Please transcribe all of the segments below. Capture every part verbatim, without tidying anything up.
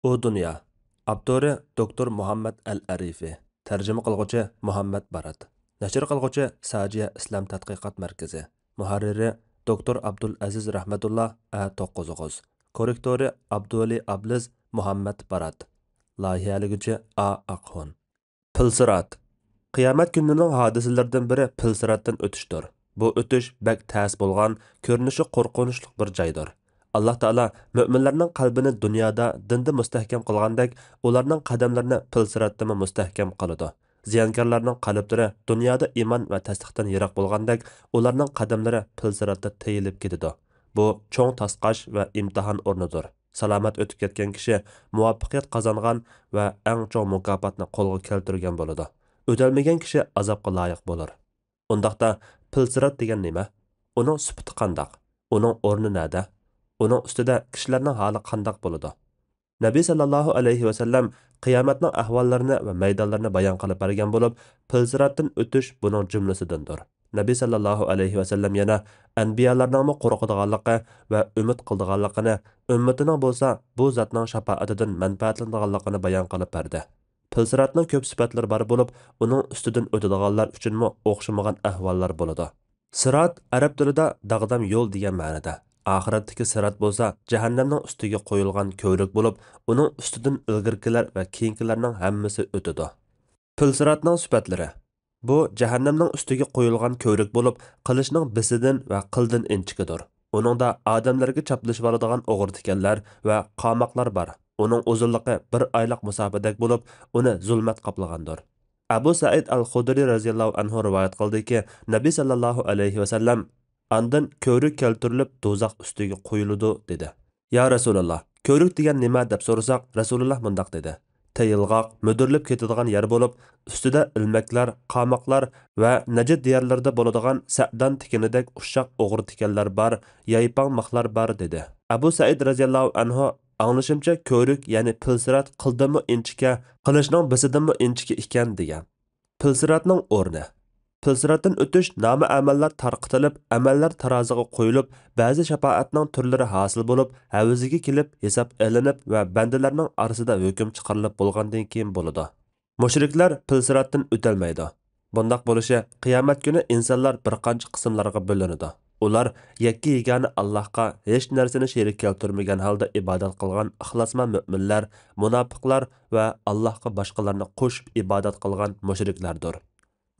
ئۇ دۇنيا. ئاپتورى دوكتور مۇھەممەد ئەل ئەرىفى. تەرجىمە قىلغۇچى مۇھەممەد بارات. نەشر قىلغۇچى ساجىيە ئىسلام تەتقىقات مەركىزى. مۇھەررىرى دوكتور ئابدۇلئەزىز رەھمەتۇللا، ئە توققۇز ئوغۇز. كوررېكتورى ئابدۇۋەلى ئابلىز، مۇھەممەد بارات. لايىھەلىگۈچى ئا ئاقھۇن. پىلسىرات. قىيامەت كۈنىنىڭ ھادىسىلىرىدىن بىرى پىلسىراتتىن ئۆتۈشتۇر. بۇ ئۆتۈش بەك تەس بولغان، كۆرۈنۈشى قورقۇنچلۇق بىر جايدۇر. ئاللا تائالا مۆمىنلەرنىڭ قەلبىنى دۇنيادا دىندا مۇستەھكەم قىلغاندەك، ئۇلارنىڭ قەدەملىرىنى پىلسىراتتىمۇ مۇستەھكەم قىلىدۇ. زىيانكارلارنىڭ قەلبلىرى دۇنيادا ئىمان ۋە تەستىقتىن يىراق بولغاندەك، ئۇلارنىڭ قەدەملىرى پىلسىراتتا تېيىلىپ كېتىدۇ. بۇ چوڭ تاسقاش ۋە ئىمتىھان ئورنىدۇر. سالامەت ئۆتۈپ كەتكەن كىشى مۇۋەپپەقىيەت قازانغان ۋە ئەڭ چوڭ مۇكاپاتنى قولغا كەلتۈرگەن بولىدۇ. ئۆتەلمىگەن كىشى ئازابقا لايىق بولۇر. ئۇنداقتا، پىلسىرات دېگەن نېمە؟ ئۇنىڭ سۈپىتى قانداق؟ ئۇنىڭ ئورنى نەدە؟ ئۇنىڭ ئۈستىدە كىشىلەرنىڭ ھالى قانداق بولىدۇ؟ نەبى سەللەللاھۇ ئەلەيھى ۋەسەللەم قىيامەتنىڭ ئەھۋاللىرىنى ۋە مەيدانلىرىنى بايان قىلىپ بەرگەن بولۇپ، پىلسىراتتىن ئۆتۈش بۇنىڭ جۈملىسىدىندۇر. نەبى سەللەللاھۇ ئەلەيھى ۋەسەللەم يەنە ئەنبىيالارنىڭمۇ قورقىدىغانلىقى ۋە ئۈمىد قىلىدىغانلىقىنى، ئۈممىتىنىڭ بولسا بۇ زاتنىڭ شاپائىتىدىن مەنپەئەتلىنىدىغانلىقىنى بايان قىلىپ بەردى. پىلسىراتنىڭ كۆپ سۈپەتلىرى بار بولۇپ، ئۇنىڭ ئۈستىدىن ئۆتىدىغانلار ئۈچۈنمۇ ئوخشىمىغان ئەھۋاللار بولىدۇ. سىرات ئەرەب تىلىدا داغدام يول دېگەن مەنىدە. ئاخىرەتتىكى سىرات بولسا جەھەننەمنىڭ ئۈستىگە قويۇلغان كۆۋرۈك بولۇپ، ئۇنىڭ ئۈستىدىن ئىلگىرىكىلەر ۋە كېيىنكىلەرنىڭ ھەممىسى ئۆتىدۇ. پىلسىراتنىڭ سۈپەتلىرى. بۇ جەھەننەمنىڭ ئۈستىگە قويۇلغان كۆۋرۈك بولۇپ، قىلىچنىڭ بىسىدىن ۋە قىلدىن ئىنچىكىدۇر. ئۇنىڭدا ئادەملەرگە چاپلىشىۋالىدىغان ئوغرى تىكەنلەر ۋە قاماقلار بار. ئۇنىڭ ئۇزۇنلۇقى بىر ئايلىق مۇساپىدەك بولۇپ، ئۇنى زۇلمەت قاپلىغاندۇر. ئەبۇ سەئىد ئەل خۇدرى رەزىياللاھۇ ئەنھۇ رىۋايەت قىلدىكى، نەبى سەللەللاھۇ ئەلەيھى ۋەسەللەم، ئاندىن كۆۋرۈك كەلتۈرۈلۈپ، دوزاخ ئۈستىگە قويۇلىدۇ، دېدى. يا رەسۇلاللا، كۆۋرۈك دېگەن نېمە؟ دەپ سورىساق، رەسۇلاللا مۇنداق دېدى: تېيىلغاق، مۈدۈرلۈپ كېتىدىغان يەر بولۇپ، ئۈستىدە ئىلمەكلەر، قاماقلار ۋە نەجد دىيارلىرىدا بولىدىغان سەئدان تىكىنىدەك ئۇششاق ئوغرى تىكەنلەر بار، يايپاڭ مىخلار بار، دېدى. ئەبۇ سەئىد رەزىياللاھۇ ئەنھۇ، ئاڭلىشىمچە، كۆۋرۈك، يەنى پىلسىرات قىلدىنمۇ ئىنچىكە، قىلىچنىڭ بىسىدىنمۇ ئىنچىكە ئىكەن، دېگەن. پىلسىراتنىڭ ئورنى. پىلسىراتتىن ئۆتۈش نامە ئەمەللەر تارقىتىلىپ، ئەمەللەر تارازىغا قويۇلۇپ، بەزى شاپائەتنىڭ تۈرلىرى ھاسىل بولۇپ، ھەۋزىگە كېلىپ ھېساب ئېلىنىپ ۋە بەندىلەرنىڭ ئارىسىدا ھۆكۈم چىقىرىلىپ بولغاندىن كېيىن بولىدۇ. مۇشرىكلار پىلسىراتتىن ئۆتەلمەيدۇ. بۇنداق بولۇشى، قىيامەت كۈنى ئىنسانلار بىر قانچە قىسىملارغا بۆلۈنىدۇ. ئۇلار يەككە يېگانە ئاللاھقا ھېچ نەرسىنى شېرىك كەلتۈرمىگەن ھالدا ئىبادەت قىلغان ئىخلاسمەن مۆمىنلەر، مۇناپىقلار ۋە ئاللاھقا باشقىلارنى قوشۇپ ئىبادەت قىلغان مۇشرىكلاردۇر.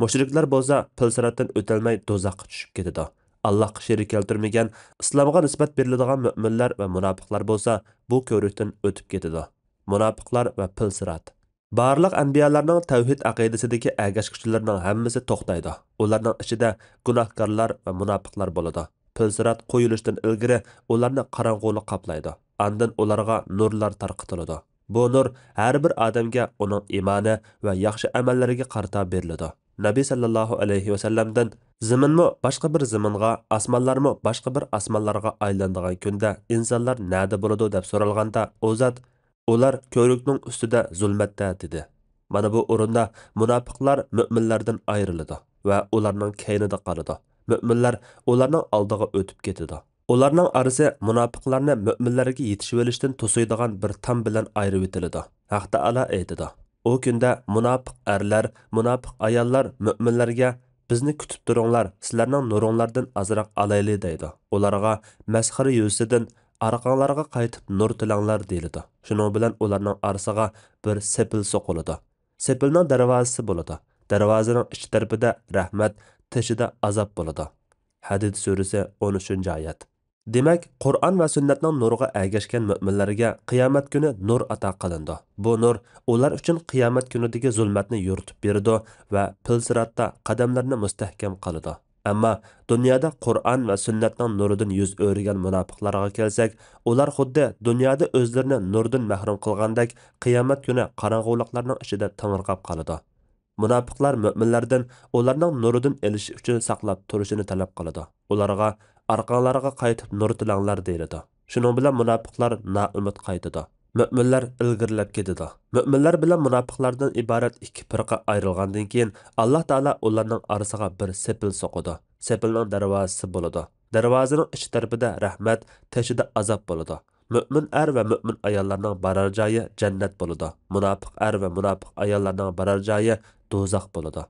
مۇشرىكلار بولسا پىلسىراتتىن ئۆتەلمەي دوزاخقا چۈشۈپ كېتىدۇ. ئاللاھقا شېرىك كەلتۈرمىگەن، ئىسلامغا نىسبەت بېرىلىدىغان مۆمىنلەر ۋە مۇناپىقلار بولسا بۇ كۆۋرۈكتىن ئۆتۈپ كېتىدۇ. مۇناپىقلار ۋە پىلسىرات. بارلىق ئەنبىيالارنىڭ تەۋھىد ئەقىدىسىدىكى ئەگەشكۈچىلىرىنىڭ ھەممىسى توختايدۇ. ئۇلارنىڭ ئىچىدە گۇناھكارلار ۋە مۇناپىقلار بولىدۇ. پىلسىرات قويۇلۇشتىن ئىلگىرى ئۇلارنى قاراڭغۇلۇق قاپلايدۇ. ئاندىن ئۇلارغا نۇرلار تارقىتىلىدۇ. بۇ نۇر ھەر بىر ئادەمگە ئۇنىڭ ئىمانى ۋە ياخشى ئەمەللىرىگە قارىتا بېرىلىدۇ. نەبى سەللەللاھۇ ئەلەيھى ۋەسەللەمدىن، زېمىنمۇ باشقا بىر زېمىنغا، ئاسمانلارمۇ باشقا بىر ئاسمانلارغا ئايلىنىدىغان كۈندە ئىنسانلار نەدە بولىدۇ؟ دەپ سورالغاندا، ئۇ زات، ئۇلار كۆۋرۈكنىڭ ئۈستىدە زۇلمەتتە، دېدى. مانا بۇ ئورۇندا مۇناپىقلار مۆمىنلەردىن ئايرىلىدۇ ۋە ئۇلارنىڭ كەينىدە قالىدۇ. مۆمىنلەر ئۇلارنىڭ ئالدىغا ئۆتۈپ كېتىدۇ. ئۇلارنىڭ ئارىسى مۇناپىقلارنى مۆمىنلەرگە يېتىشىۋېلىشتىن توسۇيدىغان بىر تام بىلەن ئايرىۋېتىلىدۇ. ھەق تائالا ئېيتىدۇ، ئۇ كۈندە مۇناپىق ئەرلەر، مۇناپىق ئاياللار مۆمىنلەرگە، بىزنى كۈتۈپ تۇرۇڭلار، سىلەرنىڭ نۇرۇڭلاردىن ئازراق ئالايلى، دەيدۇ. ئۇلارغا مەسخىرە يۈزىسىدىن، ئارقاڭلارغا قايتىپ نۇر تىلەڭلار، دېيىلىدۇ. شۇنىڭ بىلەن ئۇلارنىڭ ئارىسىغا بىر سېپىل سوقۇلىدۇ. سېپىلنىڭ دەرۋازىسى بولىدۇ. دەرۋازىنىڭ ئىچ تەرىپىدە رەھمەت، تېشىدا ئازاب بولىدۇ. ھەدىد سۈرىسى، ئون ئۈچىنچى ئايەت. دېمەك، قۇرئان ۋە سۈننەتنىڭ نۇرىغا ئەگەشكەن مۆمىنلەرگە قىيامەت كۈنى نۇر ئاتا قىلىنىدۇ. بۇ نۇر ئۇلار ئۈچۈن قىيامەت كۈنىدىكى زۇلمەتنى يورۇتۇپ بېرىدۇ ۋە پىلسىراتتا قەدەملىرىنى مۇستەھكەم قىلىدۇ. ئەمما دۇنيادا قۇرئان ۋە سۈننەتنىڭ نۇرىدىن يۈز ئۆرۈگەن مۇناپىقلارغا كەلسەك، ئۇلار خۇددى دۇنيادا ئۆزلىرىنى نۇردىن مەھرۇم قىلغاندەك، قىيامەت كۈنى قاراڭغۇلۇقلارنىڭ ئىچىدە تېڭىرقاپ قالىدۇ. مۇناپىقلار مۆمىنلەردىن ئۇلارنىڭ نۇرىدىن ئېلىش ئۈچۈن ساقلاپ تۇرۇشىنى تەلەپ قىلىدۇ. ئۇلارغا، ئارقاڭلارغا قايتىپ نۇر تىلەڭلار، دېيىلىدۇ. شۇنىڭ بىلەن مۇناپىقلار نائۈمىد قايتىدۇ. مۆمىنلەر ئىلگىرىلەپ كېتىدۇ. مۆمىنلەر بىلەن مۇناپىقلاردىن ئىبارەت ئىككى پىرقە ئايرىلغاندىن كېيىن، ئاللا تائالا ئۇلارنىڭ ئارىسىغا بىر سېپىل سوقىدۇ. سېپىلنىڭ دەرۋازىسى بولىدۇ. دەرۋازىنىڭ ئىچ تەرىپىدە رەھمەت، تېشىدا ئازاب بولىدۇ. مۆمىن ئەر ۋە مۆمىن ئاياللارنىڭ بارار جايى جەننەت بولىدۇ. مۇناپىق ئەر ۋە مۇناپىق ئاياللارنىڭ بارار جايى دوزاخ بولىدۇ.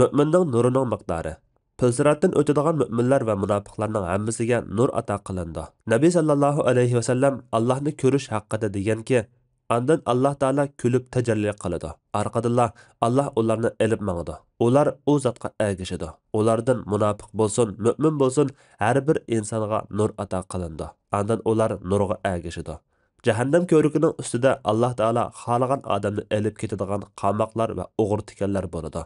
مۆمىننىڭ نۇرىنىڭ مىقدارى. پىلسىراتتىن ئۆتىدىغان مۆمىنلەر ۋە مۇناپىقلارنىڭ ھەممىسىگە نۇر ئاتا قىلىنىدۇ. نەبى ساللاللاھۇ ئەلەيھى ۋەسەللەم ئاللاھنى كۆرۈش ھەققىدە دېگەنكى، ئاندىن ئاللاھ تائالا كۈلۈپ تەجەللى قىلىدۇ. ئارقىدىنلا ئاللاھ ئۇلارنى ئېلىپ ماڭىدۇ. ئۇلار ئۇ زاتقا ئەگىشىدۇ. ئۇلاردىن مۇناپىق بولسۇن، مۆمىن بولسۇن، ھەر بىر ئىنسانغا نۇر ئاتا قىلىنىدۇ. ئاندىن ئۇلار نۇرغا ئەگىشىدۇ. جەھەننەم كۆۋرۈكىنىڭ ئۈستىدە ئاللاھ تائالا خالىغان ئادەمنى ئېلىپ كېتىدىغان قاماقلار ۋە ئوغرى تىكەنلەر بولىدۇ.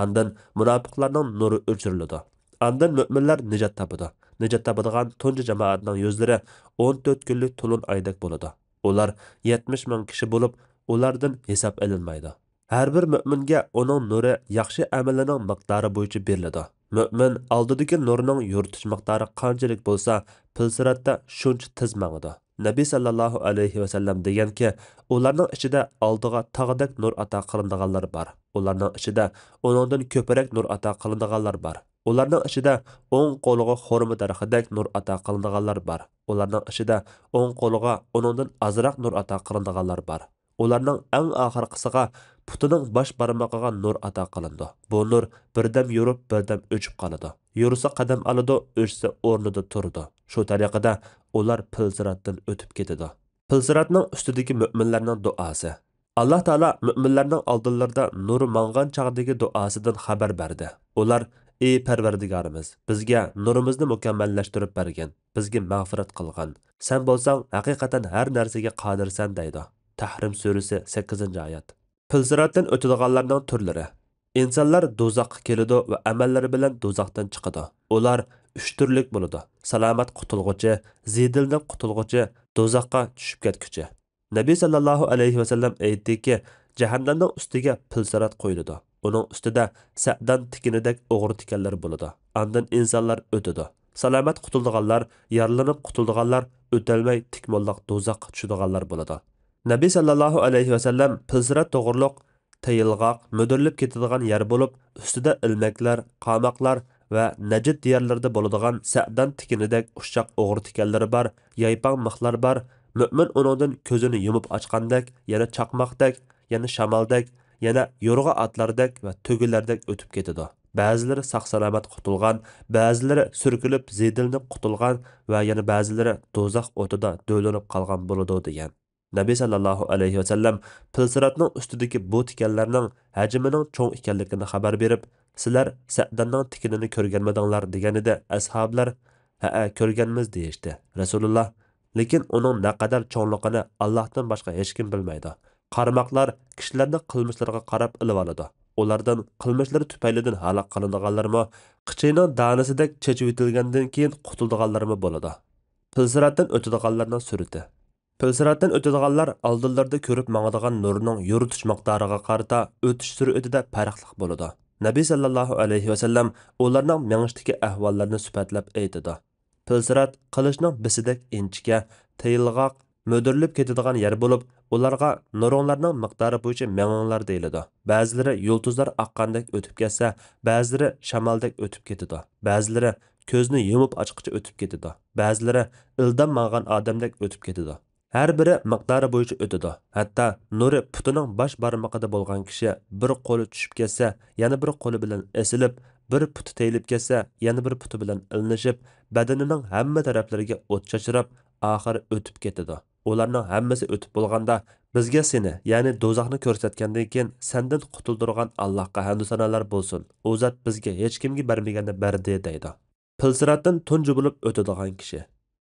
ئاندىن مۇناپىقلارنىڭ نۇرى ئۆچۈرۈلىدۇ. ئاندىن مۆمىنلەر نىجات تاپىدۇ. نىجات تاپىدىغان تۇنجى جامائەتنىڭ يۈزلىرى ئون تۆت كۈنلۈك تولۇن ئايدەك بولىدۇ. ئۇلار يەتمىش مىڭ كىشى بولۇپ، ئۇلاردىن ھېساب ئېلىنمايدۇ. ھەر بىر مۆمىنگە ئۇنىڭ نۇرى ياخشى ئەمىلىنىڭ مىقدارى بويىچە بېرىلىدۇ. مۆمىن ئالدىدىكى نۇرنىڭ يورۇتۇش مىقدارى قانچىلىك بولسا، پىلسىراتتا شۇنچە تېز ماڭىدۇ. نەبى ساللاللاھۇ ئەلەيھى ۋەسەللەم دېگەنكى، ئۇلارنىڭ ئىچىدە ئالدىغا تاغدەك نۇر ئاتا قىلىنىدىغانلار بار. ئۇلارنىڭ ئىچىدە ئۇنىڭدىن كۆپرەك نۇر ئاتا قىلىنىدىغانلار بار. ئۇلارنىڭ ئىچىدە ئوڭ قولىغا خورما دەرىخىدەك نۇر ئاتا قىلىنىدىغانلار بار. ئۇلارنىڭ ئىچىدە ئوڭ قولىغا ئۇنىڭدىن ئازراق نۇر ئاتا قىلىنىدىغانلار بار. ئۇلارنىڭ ئەڭ ئاخىرقىسىغا پۇتىنىڭ باش بارمىقىغا نۇر ئاتا قىلىنىدۇ. بۇ نۇر بىردەم يورۇپ، بىردەم ئۆچۈپ قالىدۇ. يورۇسا قەدەم ئالىدۇ، ئۆچسە ئورنىدا تۇرىدۇ. شۇ تەرىقىدە ئۇلار پىلسىراتتىن ئۆتۈپ كېتىدۇ. پىلسىراتنىڭ ئۈستىدىكى مۆمىنلەرنىڭ دۇئاسى. ئاللاھ تائالا مۆمىنلەرنىڭ ئالدىلىرىدا نۇر ماڭغان چاغدىكى دۇئاسىدىن خەۋەر بەردى. ئۇلار، ئى پەرۋەردىگارىمىز، بىزگە نۇرىمىزنى مۇكەممەللەشتۈرۈپ بەرگىن، بىزگە مەغپىرەت قىلغىن. سەن بولساڭ ھەقىقەتەن ھەر نەرسىگە قادىرسەن دەيدۇ. تەھرىم سۈرىسى، سەككىزىنچى ئايەت. پىلسىراتتىن ئۆتىدىغانلارنىڭ تۈرلىرى. ئىنسانلار دوزاخقا كېلىدۇ ۋە ئەمەللىرى بىلەن دوزاختىن چىقىدۇ. ئۇلار ئۈچ تۈرلۈك بولىدۇ: سالامەت قۇتۇلغۇچى، زېدىلىنىپ قۇتۇلغۇچى، دوزاخقا چۈشۈپ كەتكۈچى. نەبى ساللاللاھۇ ئەلەيھى ۋەسەللەم ئېيتتىكى، جەھەننەمنىڭ ئۈستىگە پىلسىرات قويۇلىدۇ. ئۇنىڭ ئۈستىدە سەئدان تىكىنىدەك ئوغرى تىكەنلەر بولىدۇ. ئاندىن ئىنسانلار ئۆتىدۇ. سالامەت قۇتۇلىدىغانلار، يارىلىنىپ قۇتۇلىدىغانلار، ئۆتەلمەي تىك موللاق دوزاخقا چۈشىدىغانلار بولىدۇ. نەبى ساللاللاھۇ ئەلەيھى ۋەسەللەم پىلسىرات توغرۇلۇق تېيىلغاق، مۈدۈرلىپ كېتىدىغان يەر بولۇپ، ئۈستىدە ئىلمەكلەر، قاماقلار ۋە نەجد دىيارلىرىدا بولىدىغان سەئدان تىكىنىدەك ئۇششاق ئوغرى تىكەنلىرى بار، يايپاڭ مىخلار بار. مۆمىن ئۇنىڭدىن كۆزىنى يۇمۇپ ئاچقاندەك، يەنە چاقماقتەك، يەنە شامالدەك، يەنە يورغا ئاتلاردەك ۋە تۆگىلەردەك ئۆتۈپ كېتىدۇ. بەزىلىرى ساق-سالامەت قۇتۇلغان، بەزىلىرى سۈركىلىپ، زېدىلىنىپ قۇتۇلغان ۋە يەنە بەزىلىرى دوزاخ ئوتىدا دۆۋىلىنىپ قالغان بولىدۇ، دېگەن. نەبى ساللاللاھۇ ئەلەيھى ۋەسەللەم پىلسىراتنىڭ ئۈستىدىكى بۇ تىكەنلەرنىڭ ھەجمىنىڭ چوڭ ئىكەنلىكىنى خەۋەر بېرىپ، سىلەر سەئداننىڭ تىكىنىنى كۆرگەنمىدىڭلار؟ دېگەنىدە، ئەسھابلار، ھەئە، كۆرگەنمىز، دېيىشتى. رەسۇلۇللا، لېكىن ئۇنىڭ نەقەدەر چوڭلۇقىنى ئاللاھتىن باشقا ھېچكىم بىلمەيدۇ. قارماقلار كىشىلەرنىڭ قىلمىشلىرىغا قاراپ ئىلىۋالىدۇ. ئۇلاردىن قىلمىشلىرى تۈپەيلىدىن ھالاك قىلىنىدىغانلارمۇ، قىچىنىڭ دانىسىدەك چېچىۋېتىلگەندىن كېيىن قۇتۇلىدىغانلارمۇ بولىدۇ. پىلسىراتتىن ئۆتىدىغانلارنىڭ سۈرىتى. پىلسىراتتىن ئۆتىدىغانلار ئالدىلىرىدا كۆرۈپ ماڭىدىغان نۇرنىڭ يورۇتۇش مىقدارىغا قارىتا ئۆتۈش سۈرئىتىدە پەرقلىق بولىدۇ. نەبى ساللاللاھۇ ئەلەيھى ۋەسەللەم ئۇلارنىڭ مېڭىشتىكى ئەھۋاللىرىنى سۈپەتلەپ ئېيتىدۇ. پىلسىرات قىلىچنىڭ بىسىدەك ئىنچىكە، تېيىلغاق، مۆدۈرلۈپ كېتىدىغان يەر بولۇپ، ئۇلارغا نۇرۇڭلارنىڭ مىقدارى بويىچە مېڭىڭلار دەيلىدۇ. بەزىلىرى يۇلتۇزلار ئاققاندەك ئۆتۈپ كەتسە، بەزىلىرى شامالدەك ئۆتۈپ كېتىدۇ. بەزىلىرى كۆزنى يۇمۇپ ئاچقۇچە ئۆتۈپ كېتىدۇ. بەزىلىرى ئىلدام ماڭغان ئادەمدەك ئۆتۈپ كېتىدۇ. ھەر بىرى مىقدارى بويىچە ئۆتىدۇ. ھەتتا نۇرى پۇتىنىڭ باش بارمىقىدا بولغان كىشى بىر قولى چۈشۈپ كەتسە، يەنە بىر قولى بىلەن ئېسىلىپ، بىر پۇتى تېيىلىپ كەتسە، يەنە بىر پۇتى بىلەن ئىلىنىشىپ، بەدىنىنىڭ ھەممە تەرەپلىرىگە ئوت چاچراپ، ئاخىرى ئۆتۈپ كېتىدۇ. ئۇلارنىڭ ھەممىسى ئۆتۈپ بولغاندا، بىزگە سېنى، يەنى دوزاخنى كۆرسەتكەندىن كېيىن، سەندىن قۇتۇلدۇرغان ئاللاھقا ھەمدۇ سانالار بولسۇن. ئۇ زات بىزگە ھېچكىمگە بەرمىگەننى بەردى، دەيدۇ. پىلسىراتتىن تۇنجى بولۇپ ئۆتىدىغان كىشى.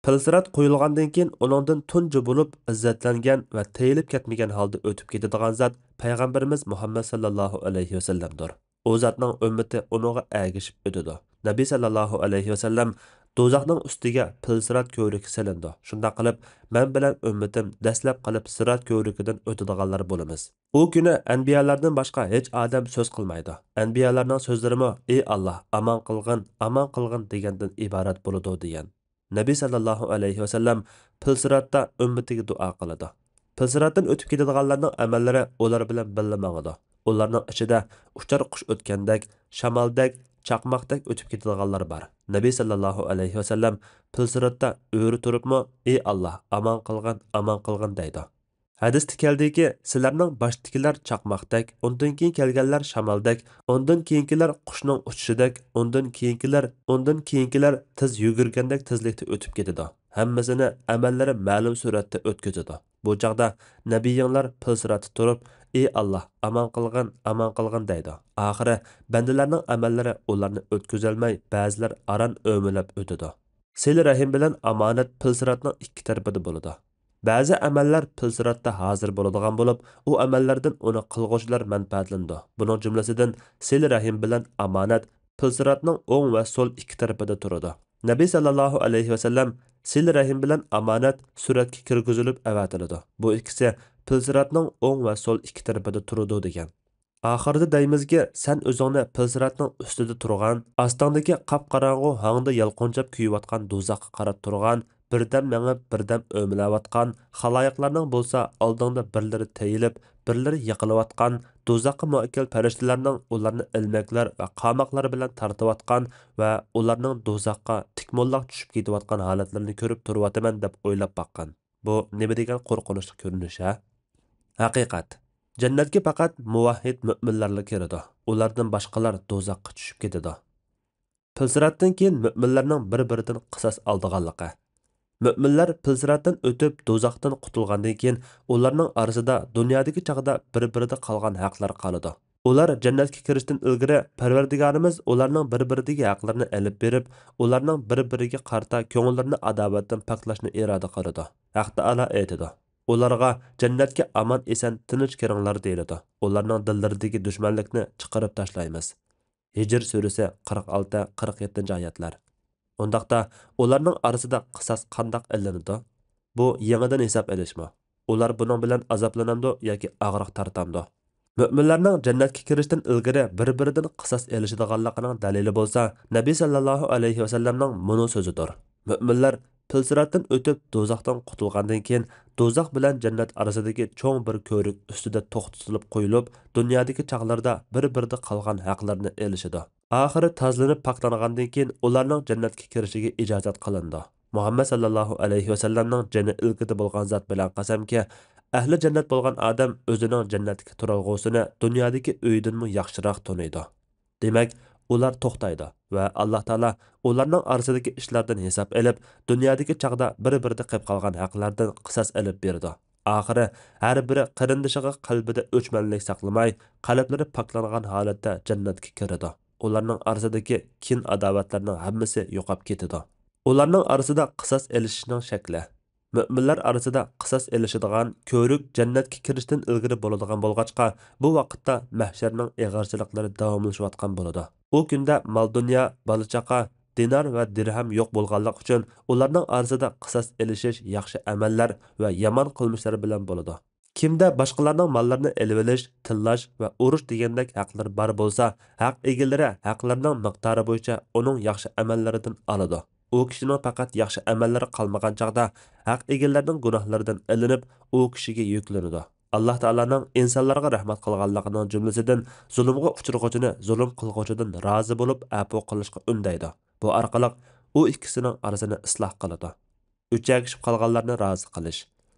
پىلسىرات قويۇلغاندىن كېيىن، ئۇنىڭدىن تۇنجى بولۇپ ئىززەتلەنگەن ۋە تېيىلىپ كەتمىگەن ھالدا ئۆتۈپ كېتىدىغان زات پەيغەمبىرىمىز مۇھەممەد ساللاللاھۇ ئەلەيھى ۋەسەللەمدۇر. ئۇ زاتنىڭ ئۈممىتى ئۇنىڭغا ئەگىشىپ ئۆتىدۇ. نەبى ساللاللاھۇ ئەلەيھى ۋەسەللەم، دوزاخنىڭ ئۈستىگە پىلسىرات كۆۋرۈكى سېلىنىدۇ. شۇنداق قىلىپ، مەن بىلەن ئۈممىتىم دەسلەپ قېلىپ سىرات كۆۋرۈكىدىن ئۆتىدىغانلار بولىمىز. ئۇ كۈنى ئەنبىيالاردىن باشقا ھېچ ئادەم سۆز قىلمايدۇ. ئەنبىيالارنىڭ سۆزلىرىمۇ، ئى ئاللاھ، ئامان قىلغىن، ئامان قىلغىن دېگەندىن ئىبارەت بولىدۇ، دېگەن. نەبى ساللاللاھۇ ئەلەيھى ۋەسەللەم پىلسىراتتا ئۈممىتىگە دۇئا قىلىدۇ. پىلسىراتتىن ئۆتۈپ كېتىدىغانلارنىڭ ئەمەللىرى ئۇلار بىلەن بىللە ماڭىدۇ. ئۇلارنىڭ ئىچىدە ئۇچار قۇش ئۆتكەندەك، شامالدەك، چاقماقتەك ئۆتۈپ كېتىدىغانلار بار. نەبى سەللەللاھۇ ئەلەيھى ۋەسەللەم پىلسىراتتا ئۆرە تۇرۇپمۇ، ئى ئاللا، ئامان قىلغىن، ئامان قىلغىن دەيدۇ. ھەدىستە كەلدىكى، سىلەرنىڭ باشتىكىلەر چاقماقتەك، ئۇندىن كېيىن كەلگەنلەر شامالدەك، ئۇندىن كېيىنكىلەر قۇشنىڭ ئۇچۇشىدەك، ئۇندىن كېيىنكىلەر، ئۇندىن كېيىنكىلەر تېز يۈگۈرگەندەك تېزلىكتە ئۆتۈپ كېتىدۇ. ھەممىسىنى ئەمەللىرى مەلۇم سۈرئەتتە ئۆتكۈزىدۇ. بۇ چاغدا نەبىيىڭلار پىلسىراتتا تۇرۇپ، ئى ئاللا، ئامان قىلغىن، ئامان قىلغىن دەيدۇ. ئاخىرى بەندىلەرنىڭ ئەمەللىرى ئۇلارنى ئۆتكۈزەلمەي، بەزىلەر ئاران ئۆمىلەپ ئۆتىدۇ. سىلە رەھىم بىلەن ئامانەت پىلسىراتنىڭ ئىككى تەرىپىدە بولىدۇ. بەزى ئەمەللەر پىلسىراتتا ھازىر بولىدىغان بولۇپ، ئۇ ئەمەللەردىن ئۇنى قىلغۇچىلار مەنپەئەتلىنىدۇ. بۇنىڭ جۈملىسىدىن سىلە رەھىم بىلەن ئامانەت پىلسىراتنىڭ ئوڭ ۋە سول ئىككى تەرىپىدە تۇرىدۇ. نەبى سەللەللاھۇ ئەلەيھى ۋەسەللەم سىلە رەھىم بىلەن ئامانەت سۈرەتكە كىرگۈزۈلۈپ ئەۋەتىلىدۇ. بۇ ئىككىسى پىلسىراتنىڭ ئوڭ ۋە سول ئىككى تەرىپىدە تۇرىدۇ دېگەن. ئاخىرىدا دەيمىزكى، سەن ئۆزۈڭنى پىلسىراتنىڭ ئۈستىدە تۇرغان، ئاستىڭدىكى قاپقاراڭغۇ ھاڭدا يالقۇنجاپ كۆيۈۋاتقان دوزاخقا قاراپ تۇرغان، بىردەم مېڭىپ، بىردەم ئۆمىلەۋاتقان، خالايىقلارنىڭ بولسا ئالدىڭدا بىرلىرى تېيىلىپ، بىرلىرى يىقىلىۋاتقان، دوزاخقا مۇئەككەل پەرىشتىلەرنىڭ ئۇلارنى ئىلمەكلەر ۋە قاماقلار بىلەن تارتىۋاتقان ۋە ئۇلارنىڭ دوزاخقا تىك موللاق چۈشۈپ كېتىۋاتقان ھالەتلىرىنى كۆرۈپ تۇرۇۋاتىمەن دەپ ئويلاپ باققىن. بۇ نېمە دېگەن قورقۇنچلۇق كۆرۈنۈش، ھە؟ ھەقىقەت. جەننەتكە پەقەت مۇۋەھھىد مۆمىنلەرلا كىرىدۇ. ئۇلاردىن باشقىلار دوزاخقا چۈشۈپ كېتىدۇ. پىلسىراتتىن كېيىن مۆمىنلەرنىڭ بىر-بىرىدىن قىساس ئالىدىغانلىقى. مۆمىنلەر پىلسىراتتىن ئۆتۈپ دوزاختىن قۇتۇلغاندىن كېيىن، ئۇلارنىڭ ئارىسىدا دۇنيادىكى چاغدا بىر-بىرىدە قالغان ھەقلەر قالىدۇ. ئۇلار جەننەتكە كىرىشتىن ئىلگىرى پەرۋەردىگارىمىز ئۇلارنىڭ بىر-بىرىدىكى ھەقلىرىنى ئېلىپ بېرىپ، ئۇلارنىڭ بىر-بىرىگە قارىتا كۆڭۈللىرىنى ئاداۋەتتىن پاكلاشنى ئىرادە قىلىدۇ. ھەق تائالا ئېيتىدۇ، ئۇلارغا جەننەتكە ئامان-ئېسەن تىنچ كىرىڭلار دېيىلىدۇ. ئۇلارنىڭ دىللىرىدىكى دۈشمەنلىكنى چىقىرىپ تاشلايمىز. ھىجر سۈرىسى قىرىق ئالتە، قىرىق يەتتىنچى ئايەتلەر. ئۇنداقتا ئۇلارنىڭ ئارىسىدا قىساس قانداق ئېلىنىدۇ؟ بۇ يېڭىدىن ھېساب ئېلىشمۇ؟ ئۇلار بۇنىڭ بىلەن ئازابلىنامدۇ ياكى ئاغرىق تارتامدۇ؟ مۆمىنلەرنىڭ جەننەتكە كىرىشتىن ئىلگىرى بىر-بىرىدىن قىساس ئېلىشىدىغانلىقىنىڭ دەلىلى بولسا، نەبى سەللەللاھۇ ئەلەيھى ۋەسەللەمنىڭ مۇنۇ سۆزىدۇر. مۆمىنلەر پىلسىراتتىن ئۆتۈپ دوزاختىن قۇتۇلغاندىن كېيىن، دوزاخ بىلەن جەننەت ئارىسىدىكى چوڭ بىر كۆۋرۈك ئۈستىدە توختىتىلىپ قويۇلۇپ، دۇنيادىكى چاغلىرىدا بىر-بىرىدە قالغان ھەقلىرىنى ئېلىشىدۇ. ئاخىرى تازىلىنىپ پاكلانغاندىن كېيىن، ئۇلارنىڭ جەننەتكە كىرىشىگە ئىجازەت قىلىنىدۇ. مۇھەممەد سەللەللاھۇ ئەلەيھى ۋەسەللەمنىڭ جېنى ئىلكىدە بولغان زات بىلەن قەسەمكى، ئەھلى جەننەت بولغان ئادەم ئۆزىنىڭ جەننەتتىكى تۇرالغۇسىنى دۇنيادىكى ئۆيىدىنمۇ ياخشىراق تونۇيدۇ. دېمەك، ئۇلار توختايدۇ ۋە ئاللا تائالا ئۇلارنىڭ ئارىسىدىكى ئىشلاردىن ھېساب ئېلىپ، دۇنيادىكى چاغدا بىر-بىرىدە قېلىپ قالغان ھەقلەردىن قىساس ئېلىپ بېرىدۇ. ئاخىرى ھەر بىرى قېرىندىشىغا قەلبىدە ئۆچمەنلىك ساقلىماي، قەلبلىرى پاكلانغان ھالەتتە جەننەتكە كىرىدۇ. ئۇلارنىڭ ئارىسىدىكى كىن-ئاداۋەتلەرنىڭ ھەممىسى يوقاپ كېتىدۇ. ئۇلارنىڭ ئارىسىدا قىساس ئېلىشىشنىڭ شەكلى. مۆمىنلەر ئارىسىدا قىساس ئېلىشىدىغان كۆۋرۈك جەننەتكە كىرىشتىن ئىلگىرى بولىدىغان بولغاچقا، بۇ ۋاقىتتا مەھشەرنىڭ ئېغىرچىلىقلىرى داۋاملىشىۋاتقان بولىدۇ. ئۇ كۈندە مال-دۇنيا، بالا-چاقا، دىنار ۋە دىرھەم يوق بولغانلىقى ئۈچۈن، ئۇلارنىڭ ئارىسىدا قىساس ئېلىشىش ياخشى ئەمەللەر ۋە يامان قىلمىشلار بىلەن بولىدۇ. كىمدە باشقىلارنىڭ ماللىرىنى ئېلىۋېلىش، تىللاش ۋە ئۇرۇش دېگەندەك ھەقلىرى بار بولسا، ھەق ئىگىلىرى ھەقلىرىنىڭ مىقدارى بويىچە ئۇنىڭ ياخشى ئەمەللىرىدىن ئالىدۇ. ئۇ كىشىنىڭ پەقەت ياخشى ئەمەللىرى قالمىغان چاغدا، ھەق ئىگىلىرىنىڭ گۇناھلىرىدىن ئېلىنىپ، ئۇ كىشىگە يۈكلىنىدۇ. ئاللا تائالانىڭ ئىنسانلارغا رەھمەت قىلغانلىقىنىڭ جۈملىسىدىن زۇلۇمغا ئۇچرىغۇچىنى زۇلۇم قىلغۇچىدىن رازى بولۇپ ئەپۇ قىلىشقا ئۈندەيدۇ. بۇ ئارقىلىق ئۇ ئىككىسىنىڭ ئارىسىنى ئىسلاھ قىلىدۇ. ئۆچەگىشىپ قالغانلارنى رازى قىلىش.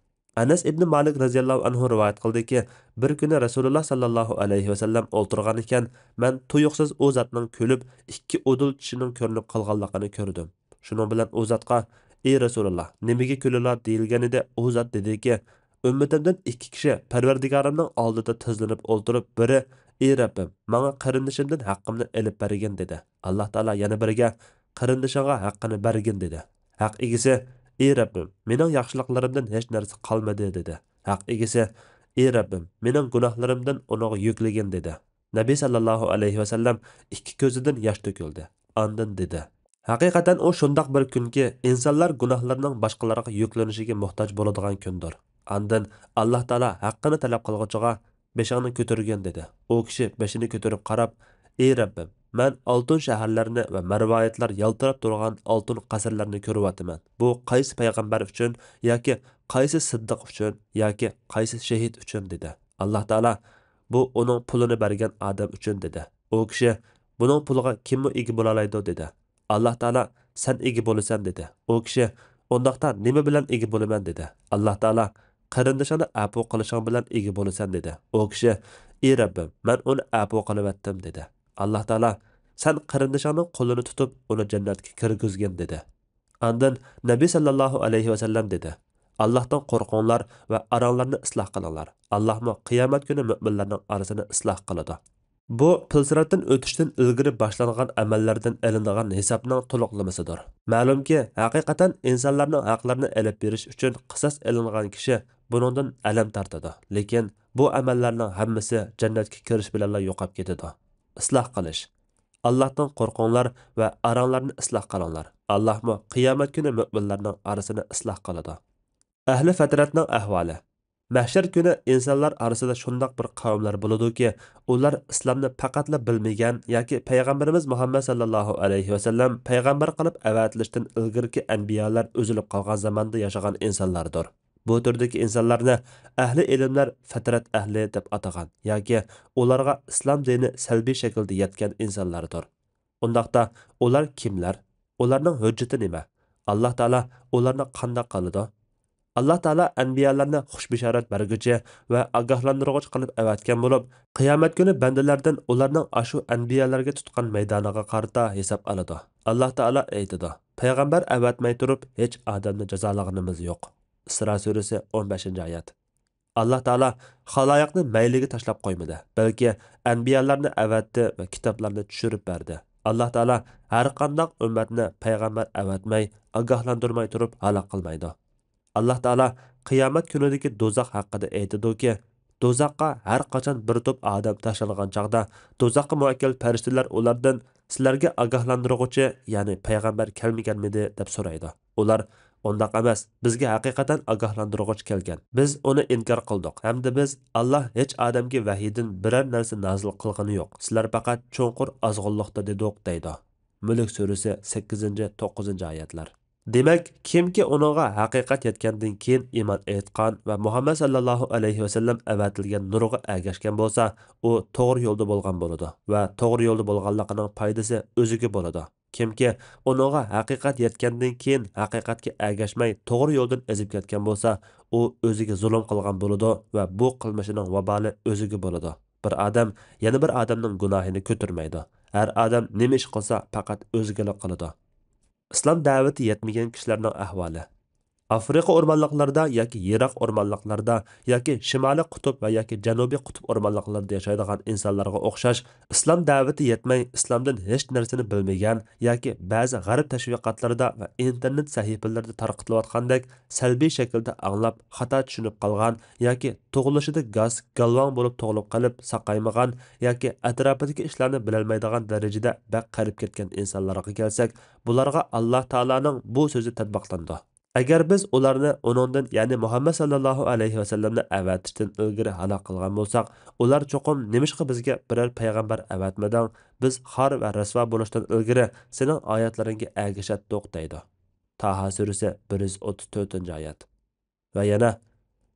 ئەنەس ئىبنى مالىك رەزىياللاھۇ ئەنھۇ رىۋايەت قىلدىكى، بىر كۈنى رەسۇلۇللا ساللاللاھۇ ئەلەيھى ۋەسەللەم ئولتۇرغان ئىكەن، مەن تۇيۇقسىز ئۇ زاتنىڭ كۈلۈپ، ئىككى ئۇدۇل چىشىنىڭ كۆرۈنۈپ قالغانلىقىنى كۆردۈم. شۇنىڭ بىلەن ئۇ زاتقا، ئى رەسۇلاللا، نېمىگە كۈلىلا؟ دېيىلگەنىدى، ئۇ زات دېدىكى، ئۈممىتىمدىن ئىككى كىشى پەرۋەردىگارىمنىڭ ئالدىدا تىزلىنىپ ئولتۇرۇپ، بىرى، ئى رەببىم، ماڭا قېرىندىشىمدىن ھەققىمنى ئېلىپ بەرگىن، دېدى. ئاللا تائالا يەنە بىرىگە، قېرىندىشىڭغا ھەققىنى بەرگىن، دېدى. ھەق ئىگىسى، ئى رەببىم، مېنىڭ ياخشىلىقلىرىمدىن ھېچ نەرسە قالمىدى، دېدى. ھەق ئىگىسى، ئى رەببىم، مېنىڭ گۇناھلىرىمدىن ئۇنىڭغا يۈكلىگىن، دېدى. نەبى سەللەللاھۇ ئەلەيھى ۋەسەللەم ئىككى كۆزىدىن ياش تۆكۈلدى. ئاندىن دېدى، ھەقىقەتەن ئۇ شۇنداق بىر كۈنكى، ئىنسانلار گۇناھلىرىنىڭ باشقىلارغا يۈكلىنىشىگە موھتاج بولىدىغان كۈندۇر. ئاندىن ئاللا تائالا ھەققىنى تەلەپ قىلغۇچىغا، بېشىڭنى كۆتۈرگىن، دېدى. ئۇ كىشى بېشىنى كۆتۈرۈپ قاراپ، ئى رەببىم، مەن ئالتۇن شەھەرلەرنى ۋە مەرۋايىتلار يالتىراپ تۇرغان ئالتۇن قەسىرلەرنى كۆرۈۋاتىمەن. بۇ قايسى پەيغەمبەر ئۈچۈن ياكى قايسى سىددىق ئۈچۈن ياكى قايسى شېھىت ئۈچۈن؟ دېدى. ئاللا تائالا، بۇ ئۇنىڭ پۇلىنى بەرگەن ئادەم ئۈچۈن، دېدى. ئۇ كىشى، بۇنىڭ پۇلىغا كىممۇ ئىگە بولالايدۇ؟ دېدى. ئاللاھ تائالا، سەن ئىگە بولىسەن، دېدى. ئۇ كىشى، ئۇنداقتا نېمە بىلەن ئىگە بولىمەن؟ دېدى. ئاللاھ تائالا، قېرىندىشىڭنى ئەپۇ قىلىشىڭ بىلەن ئىگە بولىسەن، دېدى. ئۇ كىشى، ئى رەببىم، مەن ئۇنى ئەپۇ قىلىۋەتتىم، دېدى. ئاللاھ تائالا، سەن قېرىندىشىڭنىڭ قولىنى تۇتۇپ، ئۇنى جەننەتكە كىرگۈزگىن، دېدى. ئاندىن نەبى ساللاللاھۇ ئەلەيھى ۋەسەللەم دېدى، ئاللاھتىن قورقۇڭلار ۋە ئاراڭلارنى ئىسلاھ قىلىڭلار. ئاللاھمۇ قىيامەت كۈنى مۆمىنلەرنىڭ ئارىسىنى ئىسلاھ قىلىدۇ. بۇ پىل سىراتتىن ئۆتۈشتىن ئىلگىرى باشلانغان ئەمەللەردىن ئېلىنىدىغان ھېسابنىڭ تولۇقلىمىسىدۇر. مەلۇمكى، ھەقىقەتەن ئىنسانلارنىڭ ھەقلىرىنى ئېلىپ بېرىش ئۈچۈن قىساس ئېلىنغان كىشى بۇنىڭدىن ئەلەم تارتىدۇ. لېكىن بۇ ئەمەللەرنىڭ ھەممىسى جەننەتكە كىرىش بىلەنلا يوقاپ كېتىدۇ. ئىسلاھ قىلىش. ئاللاھتىن قورقۇڭلار ۋە ئاراڭلارنى ئىسلاھ قىلىڭلار. ئاللاھمۇ قىيامەت كۈنى مۆمىنلەرنىڭ ئارىسىنى ئىسلاھ قىلىدۇ. ئەھلى فەترەتنىڭ ئەھۋالى. مەھشەر كۈنى ئىنسانلار ئارىسىدا شۇنداق بىر قەۋملەر بولىدۇكى، ئۇلار ئىسلامنى پەقەتلا بىلمىگەن ياكى پەيغەمبىرىمىز مۇھەممەد ساللاللاھۇ ئەلەيھى ۋەسەللەم پەيغەمبەر قىلىپ ئەۋەتىلىشتىن ئىلگىرىكى ئەنبىيالار ئۈزۈلۈپ قالغان زاماندا ياشىغان ئىنسانلاردۇر. بۇ تۈردىكى ئىنسانلارنى ئەھلى ئىلىملەر فەترەت ئەھلى دەپ ئاتىغان ياكى ئۇلارغا ئىسلام دىنى سەلبىي شەكىلدە يەتكەن ئىنسانلاردۇر. ئۇنداقتا ئۇلار كىملەر؟ ئۇلارنىڭ ھۆججىتى نېمە؟ ئاللاھ تائالا ئۇلارنى قانداق قىلىدۇ؟ ئاللاھ تائالا ئەنبىيالارنى خۇش بېشارەت بەرگۈچى ۋە ئاگاھلاندۇرغۇچى قىلىپ ئەۋەتكەن بولۇپ، قىيامەت كۈنى بەندىلەردىن ئۇلارنىڭ ئاشۇ ئەنبىيالارغا تۇتقان مەيدانىغا قارىتا ھېساب ئالىدۇ. ئاللاھ تائالا ئېيتىدۇ، پەيغەمبەر ئەۋەتمەي تۇرۇپ ھېچ ئادەمنى جازالىغىنىمىز يوق. ئىسرا سۈرىسى، ئون بەشىنچى ئايەت. ئاللاھ تائالا خالايىقنى مەيلىگە تاشلاپ قويمىدى، بەلكى ئەنبىيالارنى ئەۋەتتى ۋە كىتابلارنى چۈشۈرۈپ بەردى. ئاللاھ تائالا ھەرقانداق ئۈممەتنى پەيغەمبەر ئەۋەتمەي، ئاگاھلاندۇرماي تۇرۇپ ھالاك قىلمايدۇ. ئاللاھ تائالا قىيامەت كۈنىدىكى دوزاخ ھەققىدە ئېيتىدۇكى، دوزاخقا ھەر قاچان بىر توپ ئادەم تاشلانغان چاغدا، دوزاخقا مۇۋەككىل پەرىشتىلەر ئۇلاردىن، سىلەرگە ئاگاھلاندۇرغۇچى، يەنى پەيغەمبەر كەلمىگەنمىدى؟ دەپ سورايدۇ. ئۇلار، ئۇنداق ئەمەس، بىزگە ھەقىقەتەن ئاگاھلاندۇرغۇچى كەلگەن. بىز ئۇنى ئىنكار قىلدۇق ھەمدە بىز، ئاللاھ ھېچ ئادەمگە ۋەھىيدىن بىرەر نەرسە نازىل قىلغىنى يوق، سىلەر پەقەت چوڭقۇر ئازغۇنلۇقتا دېدۇق، دەيدۇ. مۈلۈك سۈرىسى، سەككىزىنچى، توققۇزىنچى ئايەتلەر. دېمەك، كىمكى ئۇنىڭغا ھەقىقەت يەتكەندىن كېيىن ئىمان ئېيتقان ۋە مۇھەممەد ساللاللاھۇ ئەلەيھى ۋەسەللەم ئەۋەتىلگەن نۇرغا ئەگەشكەن بولسا، ئۇ توغرا يولدا بولغان بولىدۇ ۋە توغرا يولدا بولغانلىقىنىڭ پايدىسى ئۆزىگە بولىدۇ. كىمكى ئۇنىڭغا ھەقىقەت يەتكەندىن كېيىن ھەقىقەتكە ئەگەشمەي توغرا يولدىن ئېزىپ كەتكەن بولسا، ئۇ ئۆزىگە زۇلۇم قىلغان بولىدۇ ۋە بۇ قىلمىشىنىڭ ۋابالى ئۆزىگە بولىدۇ. بىر ئادەم يەنە بىر ئادەمنىڭ گۇناھىنى كۆتۈرمەيدۇ. ھەر ئادەم نېمە ئىش قىلسا، پەقەت ئۆزىگىلا قىلىدۇ. ئىسلام دەۋىتى يەتمىگەن كىشىلەرنىڭ ئەھۋالى. ئافرىقا ئورمانلىقلىرىدا ياكى يىراق ئورمانلىقلاردا ياكى شىمالىي قۇتۇپ ۋە ياكى جەنۇبىي قۇتۇپ ئورمانلىقلىرىدا ياشايدىغان ئىنسانلارغا ئوخشاش، ئىسلام دەۋىتى يەتمەي، ئىسلامدىن ھېچ نەرسىنى بىلمىگەن ياكى بەزى غەرب تەشۋىقاتلىرىدا ۋە ئىنتېرنېت سەھىپىلىرىدە تارقىتىلىۋاتقاندەك سەلبىي شەكىلدە ئاڭلاپ، خاتا چۈشىنىپ قالغان ياكى تۇغۇلۇشىدا گاس، گالۋاڭ بولۇپ تۇغۇلۇپ قېلىپ ساقايمىغان ياكى ئەتراپىدىكى ئىشلارنى بىلەلمەيدىغان دەرىجىدە بەك قېرىپ كەتكەن ئىنسانلارغا كەلسەك، بۇلارغا ئاللاھ تائالانىڭ بۇ سۆزى تەتبىقلىنىدۇ. ئەگەر بىز ئۇلارنى ئۇنىڭدىن، يەنى مۇھەممەد ساللاللاھۇ ئەلەيھى ۋەسەللەمنى ئەۋەتىشتىن ئىلگىرى ھالاك قىلغان بولساق، ئۇلار چوقۇم نېمىشقا بىزگە بىرەر پەيغەمبەر ئەۋەتمىدىڭ؟ بىز خار ۋە رەسۋا بولۇشتىن ئىلگىرى سېنىڭ ئايەتلىرىڭگە ئەگىشەتتۇق، دەيدۇ. تاھا سۈرىسى، بىر يۈز ئوتتۇز تۆتىنچى ئايەت. ۋە يەنە،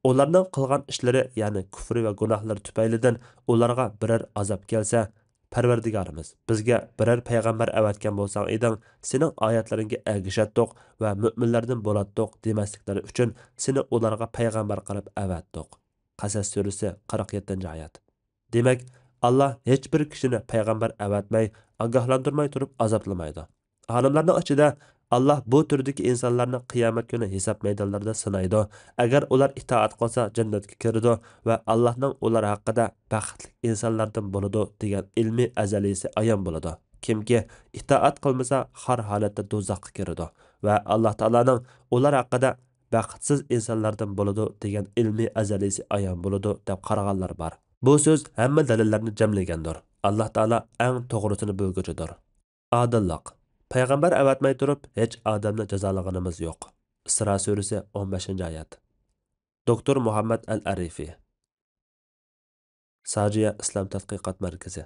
ئۇلارنىڭ قىلغان ئىشلىرى، يەنى كۇفرى ۋە گۇناھلىرى تۈپەيلىدىن ئۇلارغا بىرەر ئازاب كەلسە، پەرۋەردىگارىمىز، بىزگە بىرەر پەيغەمبەر ئەۋەتكەن بولساڭ ئىدىڭ، سېنىڭ ئايەتلىرىڭگە ئەگىشەتتۇق ۋە مۆمىنلەردىن بولاتتۇق دېمەسلىكلىرى ئۈچۈن سېنى ئۇلارغا پەيغەمبەر قىلىپ ئەۋەتتۇق. قەسەس سۈرىسى، قىرىق يەتتىنچى ئايەت. دېمەك، ئاللاھ ھېچبىر كىشىنى پەيغەمبەر ئەۋەتمەي، ئاگاھلاندۇرماي تۇرۇپ ئازابلىمايدۇ. ئالىملارنىڭ ئىچىدە، ئاللاھ بۇ تۈردىكى ئىنسانلارنى قىيامەت كۈنى ھېساب مەيدانلىرىدا سىنايدۇ. ئەگەر ئۇلار ئىتائەت قىلسا، جەننەتكە كىرىدۇ ۋە ئاللاھنىڭ ئۇلار ھەققىدە بەختلىك ئىنسانلاردىن بولىدۇ دېگەن ئىلمى ئەزەلىيسى ئايان بولىدۇ. كىمكى ئىتائەت قىلمىسا، خار ھالەتتە دوزاخقا كىرىدۇ ۋە ئاللاھ تائالانىڭ ئۇلار ھەققىدە بەختسىز ئىنسانلاردىن بولىدۇ دېگەن ئىلمى ئەزەلىيسى ئايان بولىدۇ، دەپ قارىغانلار بار. بۇ سۆز ھەممە دەلىللەرنى جەملىگەندۇر. ئاللاھ تائالا ئەڭ توغرىسىنى بىلگۈچىدۇر. ئادىللىق. پەيغەمبەر ئەۋەتمەي تۇرۇپ ھېچ ئادەمنى جازالىغىنىمىز يوق. ئىسرا سۈرىسى، ئون بەشىنچى ئايەت. دوكتور مۇھەممەد ئەل ئەرىفى. ساجىيە ئىسلام تەتقىقات مەركىزى.